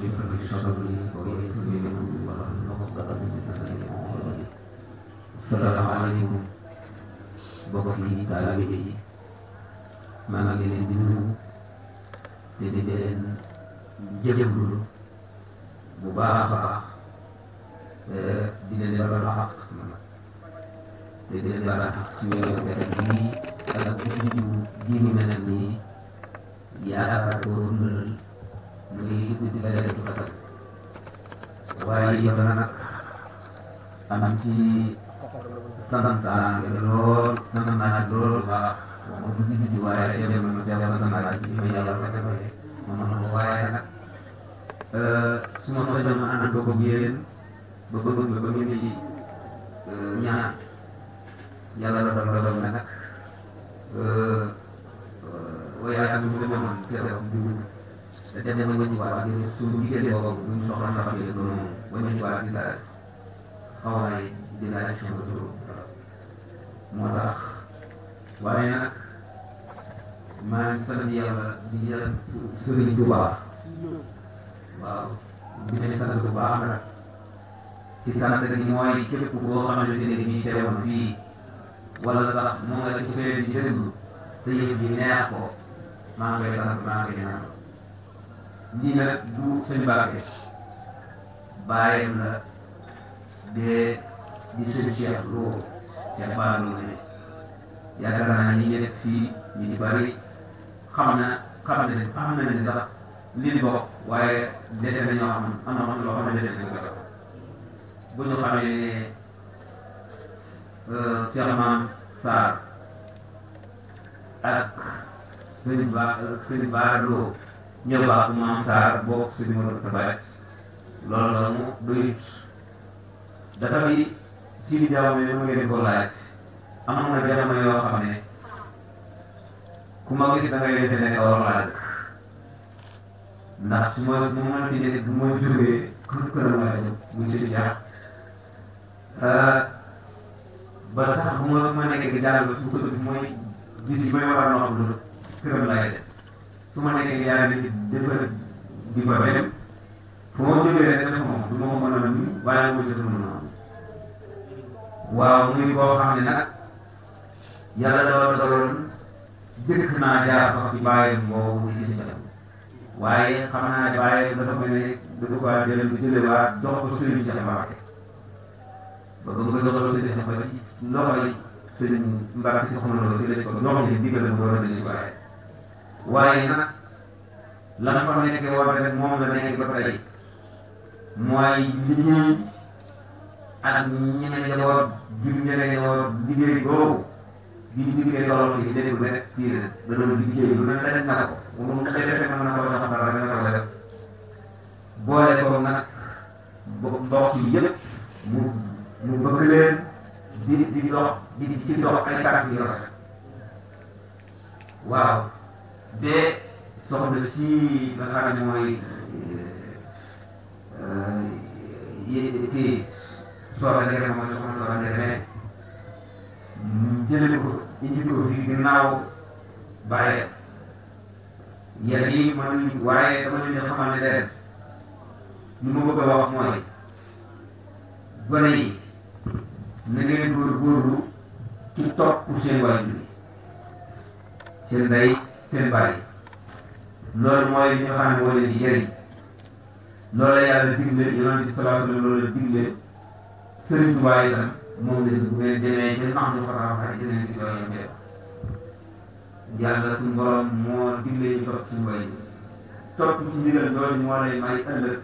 في صدري ويسر لي أمري واحلل عقدة من لساني يفقهوا قولي. السلام عليكم mbokki taalibe yi maa ngi leen di nuyu te di leen jëfandikoo bu baax a baax di leen baal àq te di leen baal àq ci weeru Koor bii ak ji mu mel nii yaakaar ko dundal muy guddi Laylatul Qadr waaye yow nag am ci santaane lool santaane lool baax moom du guddi waaye dem na teewal santaane ci ma yàlla ko defee moom waaye nag su ma soxla ma ànd ko yéen ba ngeen di ñaan yàlla dogal na nag waaye ak ñu demoon teew te dem ba ñu waa ngir suñu diggante boobu ñu soxla sax yéen noonu ba ñu waa di la xaw a di la moo tax waaye nag maa ngi sant yàlla di yàlla Sëriñ Tuubaa waaw di leen sant bu baax nag ci sant gi mooy képp koo xamante ne nii teewoon fii wala sax moo nga ci fee di déglu te yëf bi neex ko maa ngi koy sant maa ngi koy ñaan lii nag du sëñ Mbàkke bàyyam la di sëñ Cheikh Lo Cheikh Bara Lo ne yaakaar naa ñi nekk fii ñu di bari xam na ne sax li bokk waaye dese nañoo am na loo xam ne dese nañu ko bu ñu xamee ne Cheikh Maam Sarr ak Sëriñ Bara Lo ñëw baax Maam Sarr bokk si numéro tabaret loolu la mu doyut dafay si di jaww mi mu ngi ko laaj amoon na jamono yoo xam ne ku ma gis da ngay defe ne war laa dëkk ndax su ma fi nekk bu ma jógee kër ma la ñëw muy si jaax ba sax bu ma nekkee jàll ba su ko def mooy bis yi may war a nopp lu këram laay def su ma nekkee yàlla nit dafa di fa dem fu ma jógee rek def moom du ma ko mën a nuyu waaye ma jot mën a waaw muy koo xam ne nag yàlla dafa dogaloon jëkk naa jaar sax ci bàyyam boobu muy si jam waaye xam naa ne bàyyam dafa mel ne dafa ko jëlewaat jox ko sëriñ Cheikh Mbacke ba ba ko joxal sëriñ Cheikh Mbacke loxoy sëriñ Mbacke si xamal loolu ci lañ ko jox ni digal mu war a desi waaye nag lan fa nekkee war a def moom la nekk ba tey mooy liggéey ak ñeneen ña war ñeneen ña war liggéey boobu di liggéey loolu yi dégg nga rek fii la da doon liggéey lu ne def na ko moom mu defee mën na ko sax dara dina ko def boole ko nag mbokk yi yëpp mu bëgg leen di dox ci dox ay tànk yu rafet waaw de soxna si nga xam ne mooy kii soxna Ndeye mooy soxna Ndeye jëlee ko indi ko fii ginnaaw bàyyi yéen yi man waaye dama leen di xamal ne leen li ma bëgg a wax mooy gone yi na ngeen góorgóorlu ci topp seen waajur yi seen ndey seen bàyyi loolu mooy li nga xam ne moo leen di jëriñ loolu la yàlla digle yonent bi sallallahu alayhi wa sallam loolu la digle Sëriñ Tuubaa itam moom la bu ngeen demee ci nax ñu ko raxas dinañ ci doon yem yàlla suñu borom moo digle ñu topp suñu way topp ci ndigal loolu moo lay may ëllëg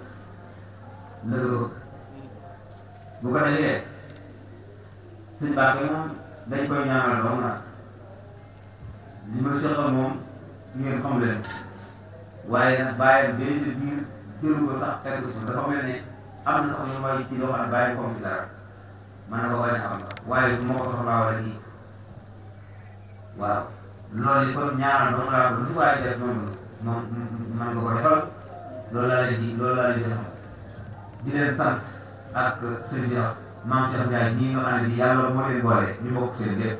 la bu ko defee suñu baax moom dañ koy ñaanal ba mu nag li ma seqal moom ngeen xam leen waaye nag bàyyi benn biir jëru ko sax teg ko dafa mel ne am na sax lu may ci loo xam ne bàyyi ko ci dara man na ko bañ a xam waaye bu ma ko soxlaa wala kii waaw loolu kon ñaanal doomu laa ko lu si waaye def noonu moom man nga ko defal loolu laa leen di xam di leen sant ak sëñ bi maam Cheikh Ndiaye ñii nga xam ne nii yàlla moo leen boole ñu bokk seen lépp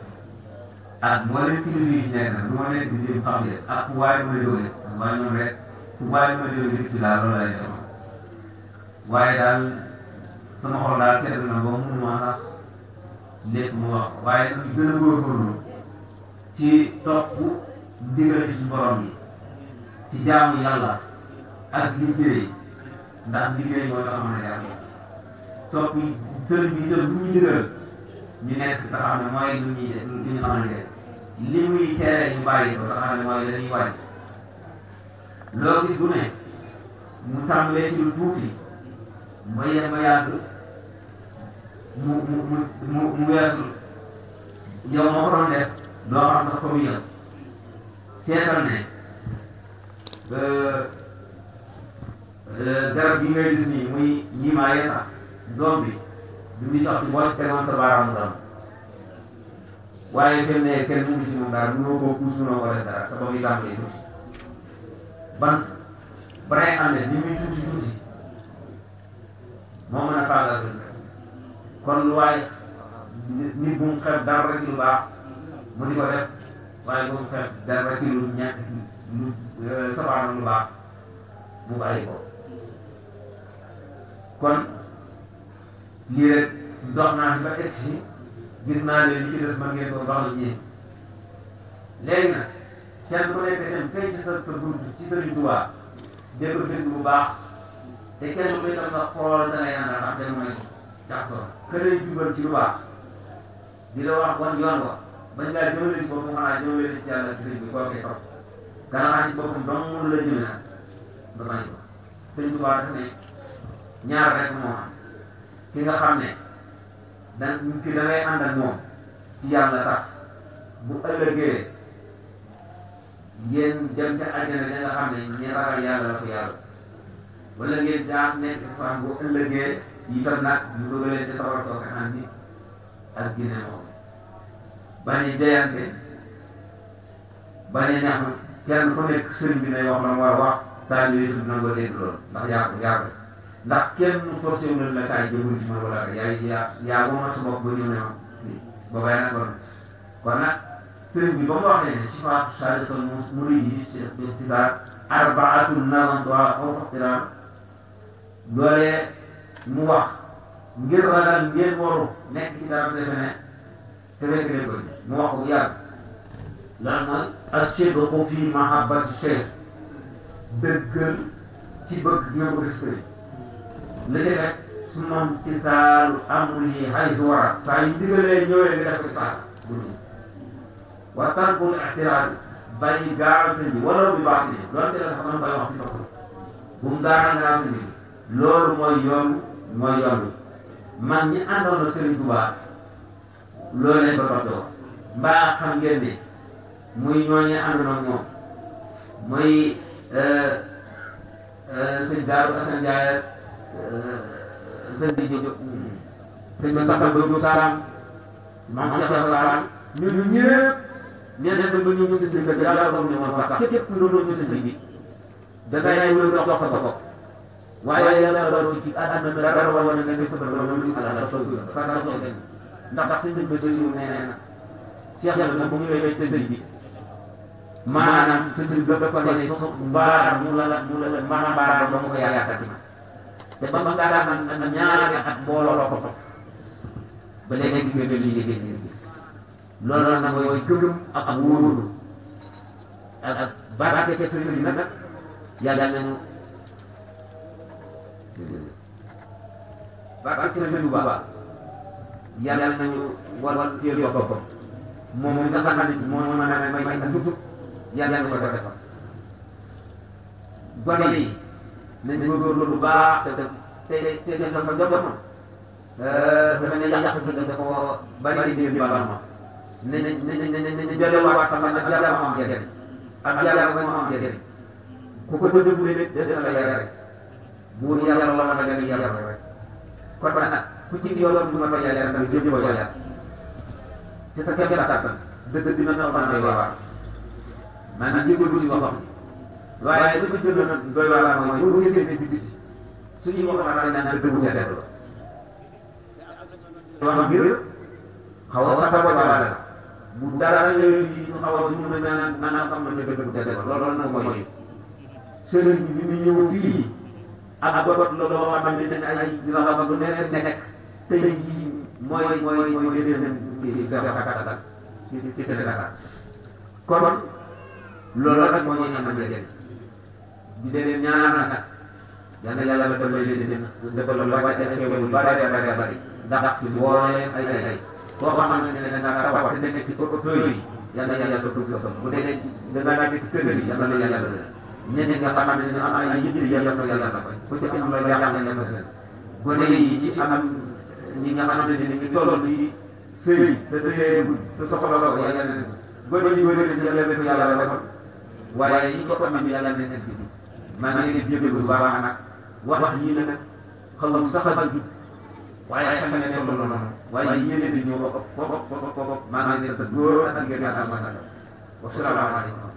ak moo leen kilifa yi nekk nag moo leen di xam leen ak fu waaye mën a jógee waaye ñoom rek fu waaye mën a jógee ci laa loolu lay def waaye daal sama xol daal sedd na ba mënuma sax lépp mu wax waaye nag gën a góorgóorlu ci topp digal ci borom yi ci jaamu yàlla ak liggéey ndax liggéey moo tax a mën a jaamu topp sëriñ bi itam lu ñu digal ñu nekk nga xam ne mooy lu ñu xamante li muy tere ñu bàyyi ko nga xam ne mooy dañuy wàññi loo gis bu ne mu tàmbalee ci lu tuuti ba yem ba yàgg mu weesu yow moo ko doon def doo xam sax ko mu yëg seetal ne garab yi ngay gis nii muy ñiimaaye sax doom bi muy sax ci boo ci tegoon sa baaraamu doom waaye kenn ne kenn mu ngi ci moom dara mënoo koo puus mënoo ko def dara sa bopp yi tàmbalee tuuti ban bare am ne ni muy tuuti tuuti moo mën a faagal kon lu waaye nit bu mu xeeb dara rek ci lu baax mu di ko def waaye bu mu xeeb dara ci lu ñàkk lu sabaanam lu baax mu bàyyi ko kon lii rek dox naa fi ba egsi gis naa leen li ci des man ngeen ko dox la ñii léegi nag kenn ku nekk dem fay ci sa bunt ci Sëriñ Tuubaa dégg ko dégg bu baax te kenn ku nekk nga xool da ngay ànd ak dem mooy jaxasoo kër yi jubal ci lu baax di la wax wan yoon wa bañ ngaa jëmale ci boppam xanaa jëmale ci yàlla ci sëriñ bi koo koy topp gannaaw ci boppam dong mënu la jëme nag ba bañ ko Sëriñ Tuubaa dafa ne ñaar rek moo am ki nga xam ne ki da ngay ànd ak moom ci yàlla tax bu ëllëgee ngeen dem ca àjjana da nga xam ne ñi ragal yàlla la ko yàlla wala ngeen daan nekk fa bu ëllëgee yi tam nag ñu dugalee ci sawar soo xam ni ak ginne moom bañ a jeyante bañ a neex kenn ku nekk sëriñ bi nay wax la mu war a wax taal yooyu suuf nangoo dégg loolu ndax yaa ko ndax kenn forcé wu leen la kaay jëmul ci man wala yaa mooma sa bopp ba ñëw ne ma ba bàyyi na kon nag sëriñ bi ba mu waxee ne sifaatu saadatul muridi istifaar arbaatul nawantuwa aw faxtiraan loolee mu wax ngir ragal ngeen waru nekk ci dara defe ne te fekk ne ko mu wax ko yàgg lan mooy as-sidqu fi mahabbati cheikh dëggal ci bëgg ñoo ko sëriñ li ci rek su moom tisaalu amri haythu wara saa yu digalee ñëwee nga def ko saa bu ñu wa tarkul i'tiraad bàyyi gaaral sëñ bi wala bi baax ni loolu ci la sax man koy wax ci soxla bu mu gaaral nga sëñ bi loolu mooy yoon man ñi àndoon na Sëriñ Tuubaa loolu lañ ko toppoo mbaa xam ngeen ne muy ñooñu àndoon ak moom muy sëñ Daaru Asan Njaay sëñ bi Jóob sëñ bi saxal ba Jóob Saam maam Cheikh Fall ñun ñëpp nee na ba ñu si sëñ bi yàlla ko ne woon sax képp ku doon ñu sëñ bi da ngay wër dox sa bopp waaye yàlla doon ci àdduna dara wala nga def sa bopp loolu ala sa fa la ko ndax sëñ bi ba ñu nee na Cheikh yàlla bu ñu lay sëñ bi maanaam sëñ bi dafa ne mbaar mu la maanaam mbaar ba mu ko yaakaar ci te ba nga daan na ñaari at mbooloo ko fa ba léegi gis nga li liggéey loolu nag mooy gëm ak wóolu ak barke te sëriñ bi nag yàlla nañu barke sëriñ bu baax yàlla nañu wal téel boppam moom nga xam ne moo mën a may ak dugub yàlla nañu ko defal gone yi nañ góorgóorlu bu baax te dafa jamono dafa ne yàq ci dafa bari di di baax ma ne jëlewaat xam ne ak yàlla am njëriñ ak yàlla am njëriñ ku ko déglu nit des na la yare buur yàlla la mën a gën a yàlla rek kon nag ku ci yoon bu ma ko yàlla rek jëm ko yàlla ci sa kër kàttan dëgg dina na xam ne waar maanaam jégalu ci wax waaye li ko jëloon nag doy waar mooy bu ñu génnee ci biti suñuy wax daal naan dëgg bu ñetteel la wax ngir xaw a sax la bu dara ñu xaw a ñu mën a xam ne dëgg bu ñetteel la loolu nag mooy sëriñ bi ñu ñëw fii ak got loo xamante ne ay rab lu nekk tey jii mooy deuxième kii gàllankoor ci Sénégal kon loolu nag moo ñuy ñamal leen di leen ñaanal nag yal na yàlla defal leen defal lu wàcce ak xéwal yu bari ndax ci mbooleem ay koo xamante ne da nga tawat te nekk ci hôpital yi yal na yàlla defal sa bu dee da nga nekk ci kër yi yal na yàlla ñenn nga xamante ne am ay yitte yàlla na yàlla koy ku ci am la yàlla na leen gone yi ci am ñi nga xamante ne ñu toll ci sëy te sëyeegul te soxla la ko yàlla leen gone yi yàlla leen yàlla defal waaye ñi ko xam ne yàlla leen ci maa ngi leen di jégalu bu baax nag wax yii nag xamul sax a jub waaye xam ne loolu noonu waaye yéene di ñëw ko maa ngi leen di góor ak ngeen yàlla ma nag wasalaamaaleykum.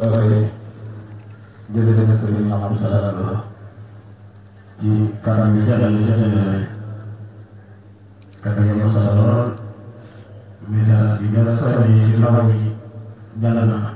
ok jërëjëf sëriñ Mamadou Sall ci kanam yi seetal yi jotee kàddu yi am solo lool message bi gën a sori ci ndaw yi jàll na